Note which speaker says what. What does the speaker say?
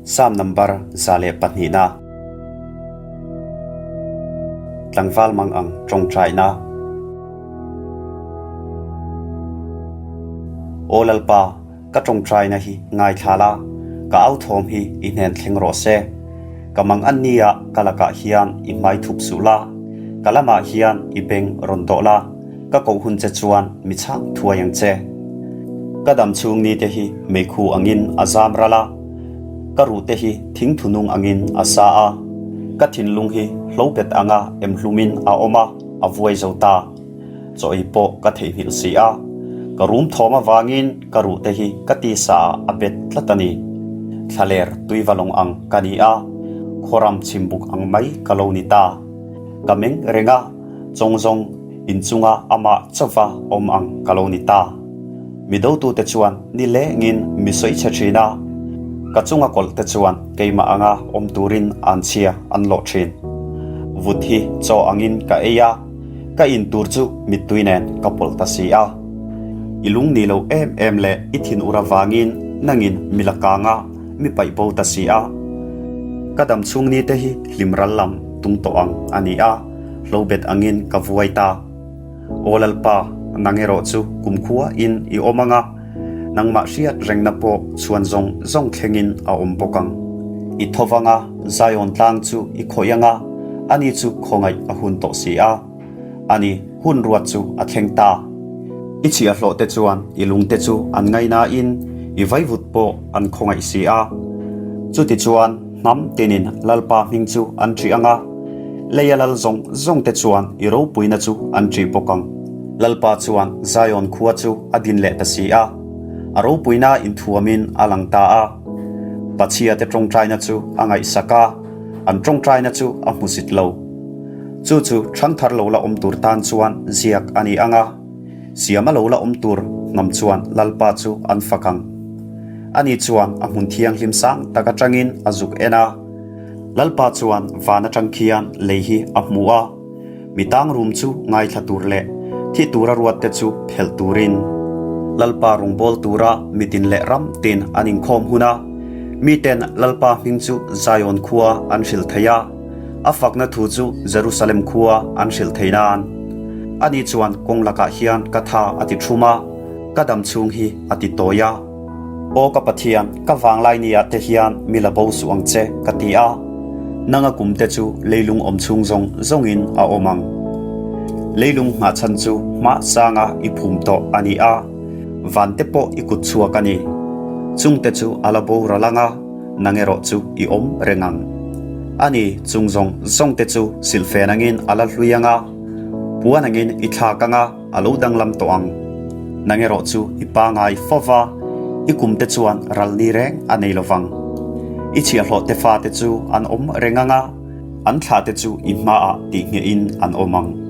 Speaker 1: Psalm number 102 na. Tlangval mang ang tawngtaina. Aw Lalpa, ka tawngtaina hi ngaithla la, ka au thawm hi i hnen thleng rawh se. Ka mang an nia ka lakah hian i hmai thup suh la, ka lamah hian i beng rawn dawh la, ka koh hun che chuan mi chhak thuai ang che. Ka dam chhung ni te hi meikhu angin a zam ral a, ka ruh te hi thingthu nung angin a sa a, ka thinlung hi hlobet anga emhlumin a awm a, a vuai zo ta. Chaw ei pawh ka theihnghilh si a, ka rum thawm avangin ka ruh te hi ka tisa ah a bet tlat a ni. Thlaler tuivalawng ang ka ni a, khuaram chhimbuk ang mai ka lo ni ta. Ka meng reng a, chawngzawng inchunga amah chauva awm ang ka lo ni ta. Mi dotute chuan ni lengin mi sawi chhe thin a, ka chunga kawlh te chuan keimah anga awm turin an chhia an lawh thin. Vut hi chaw angin ka ei a, ka in tur chu mittui nen ka pawlh ta si a. I lung ni lo em em leh i thin ur avangin nangin mi la kang a, mi paih bo ta si a. Ka dam chhung ni te hi hlim ral lam tung tawh ang a ni a, hlobet angin ka vuai ta. Aw Lalpa, nang erawh chu kumkhua in i awm ang a, nangmah hriat rengna pawh chhuan zawng zawng thlengin a awm bawk ang. I tho vang a, Zion tlang chu i khawih ang a, ani chu khawngaih a hun tawh si a. Ani, hun ruat chu a thleng ta. I chhiahhlawh te chuan i lungte chu an ngainain i vaivut pawh an khawngaih si a. Chutichuan hnam tinin Lalpa hming chu an ṭih ang a, Leia lal zawng zawng te chuan i ropuina chu an ṭih bawk ang. Lalpa chuan Zion khua chu a din leh ta si a, a ropuina inthuamin a lang ta a. Pachhia te ṭawngṭaina chu a ngaihsak a, an ṭawngṭaina chu a hmusit lo. Chu chu ṭhangthar lo la awm tur tan chuan ziak a ni ang a, siama lo la awm tur hnam chuan Lalpa chu an fak ang. Ani chuan a hmun thianghlim sang tak aṭangin a zuk en a. Lalpa chuan van atang khian lei hi a hmu a, mi tang rum chu ngaithla tur leh thi tura ruat te chu phelh turin. Lalpa rawngbâwl tura mitin leh ram tin an inkhawm hun a, miten Lalpa hming chu Zion khua an hrilh thei a, a fakna thu chu Jerusalem khua an hrilh thei nan. Ani chuan kawng lakah hian ka tha a ti thum a, ka dam chhung hi a ti tawi a. Aw ka Pathian, ka vanglai ni ah te hian mi la bo suh ang che, ka ti a. Nanga kum te chu leilung awm chhung zawng zawngin a awm ang. Leilung nghah chhan chu hma sanga i phum tawh a ni a, van te pawh i kut chhuak a ni. Chung te chu a la bo ral ang a, nang erawh chu i awm reng ang. A ni, chung zawng zawng te chu silhfen angin a la hlui ang a, puan angin i thlak ang a, A lo danglam tawh ang. Nang erawh chu i pangai fo va, i kum te chuan ral ni reng a nei lo vang. I chhiahhlawh te fate chu an awm reng ang a, an thlah te chu i hmaah tih nghehin an awm ang.